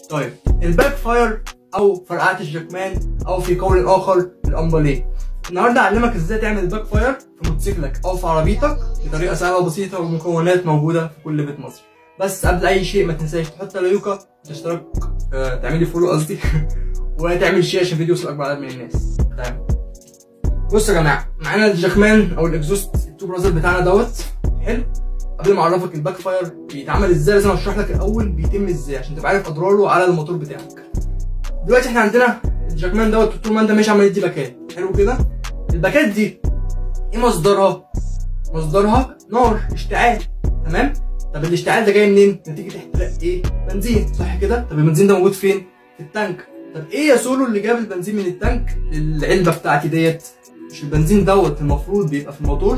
طيب ال backfire او فرقعه الجكمان او في قول اخر الامباليه. النهارده هعلمك ازاي تعمل backfire في موتوسيكلك او في عربيتك بطريقة سهلة وبسيطة ومكونات موجودة في كل بيت مصري. بس قبل اي شيء ما تنساش تحط لايكه وتشترك، تعمل لي follow قصدي وتعمل share عشان الفيديو يوصل اكبر عدد من الناس. تمام. بصوا يا جماعة، معانا الجكمان او ال exhaust ال Two Brother بتاعنا دوت. حلو. قبل ما اعرفك ال backfire بيتعمل ازاي لازم اشرح لك الاول بيتم ازاي عشان تبقى عارف اضراره على الموتور بتاعك. دلوقتي احنا عندنا الجاكمان دوت طول ما انت ماشي عمال يدي باكات. حلو كده. الباكات دي ايه مصدرها؟ مصدرها نار، اشتعال. تمام. طب الاشتعال ده جاي منين؟ نتيجة احتراق ايه؟ بنزين، صح كده؟ طب البنزين ده موجود فين؟ في التانك. طب ايه يا سولو اللي جاب البنزين من التانك للعلبه بتاعتي ديت؟ مش البنزين دوت المفروض بيبقى في الموتور؟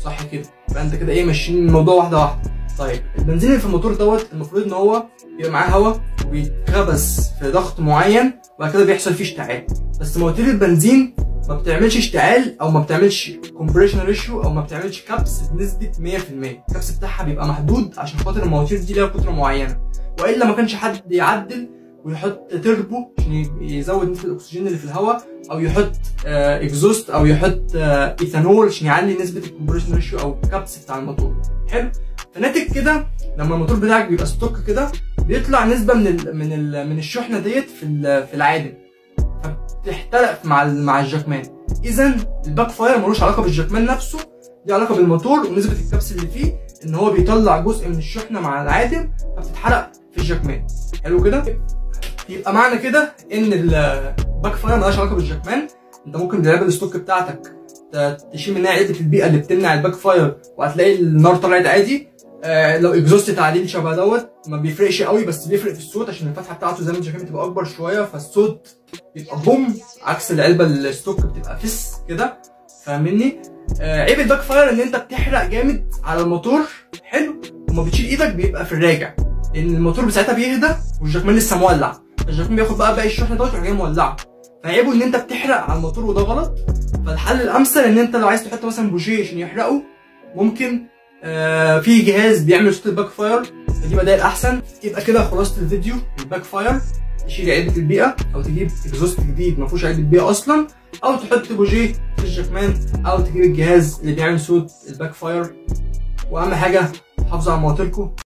صح كده. يبقى انت كده ايه، ماشيين الموضوع واحدة واحدة. طيب البنزين اللي في الموتور دوت المفروض ان هو بيبقى معاه هواء وبيتكبس في ضغط معين وبعد كده بيحصل فيه اشتعال. بس مواتير البنزين ما بتعملش اشتعال او ما بتعملش compression ratio او ما بتعملش كبس بنسبة 100%. الكبس بتاعها بيبقى محدود عشان خاطر المواتير دي ليها قدره معينة، والا ما كانش حد يعدل ويحط تربو عشان يزود نسبه الاكسجين اللي في الهواء، او يحط exhaust، او يحط ايثانول عشان يعلي نسبه ال compression ratio او الكبس بتاع الموتور. حلو. فناتج كده لما الموتور بتاعك بيبقى stock كده بيطلع نسبه من الشحنة ديت في العادم، فبتحترق مع الجاكمان. اذا ال backfire ملوش علاقة بالجاكمان نفسه، ليه علاقة بالموتور ونسبه الكبس اللي فيه، ان هو بيطلع جزء من الشحنة مع العادم فبتتحرق في الجاكمان. حلو كده. يبقى معنى كده ان ال backfire ملهاش علاقة بالجاكمان. انت ممكن بالعلبه ال stock بتاعتك تشيل منها علبة البيئة اللي بتمنع ال backfire وهتلاقي النار طلعت عادي. لو exhaust تعديل شبه دوت ما بيفرقش قوي، بس بيفرق في الصوت عشان الفتحة بتاعته زي ما انت شايفين بتبقى اكبر شوية، فالصوت بيبقى بوم، عكس العلبة ال stock بتبقى فس كده. فاهمني؟ عيب ال backfire ان انت بتحرق جامد على الموتور. حلو. وما بتشيل ايدك بيبقى في الراجع، لان الموتور ساعتها بيهدى والجاكمان لسه مولع، الجاكمان بياخد بقى باقي الشحنة دوت ويروح جاي مولعه. فعيبه ان انت بتحرق على الموتور وده غلط. فالحل الامثل ان انت لو عايز تحط مثلا بوجيه عشان يحرقه، ممكن في جهاز بيعمل صوت ال backfire، فدي بدائل احسن. يبقى كده خلاصه الفيديو، ال backfire تشيل علبة البيئة او تجيب exhaust جديد ما فيهوش علبة بيئة اصلا، او تحط بوجيه في الجاكمان، او تجيب الجهاز اللي بيعمل صوت ال backfire. واهم حاجة حافظوا على مواتركم.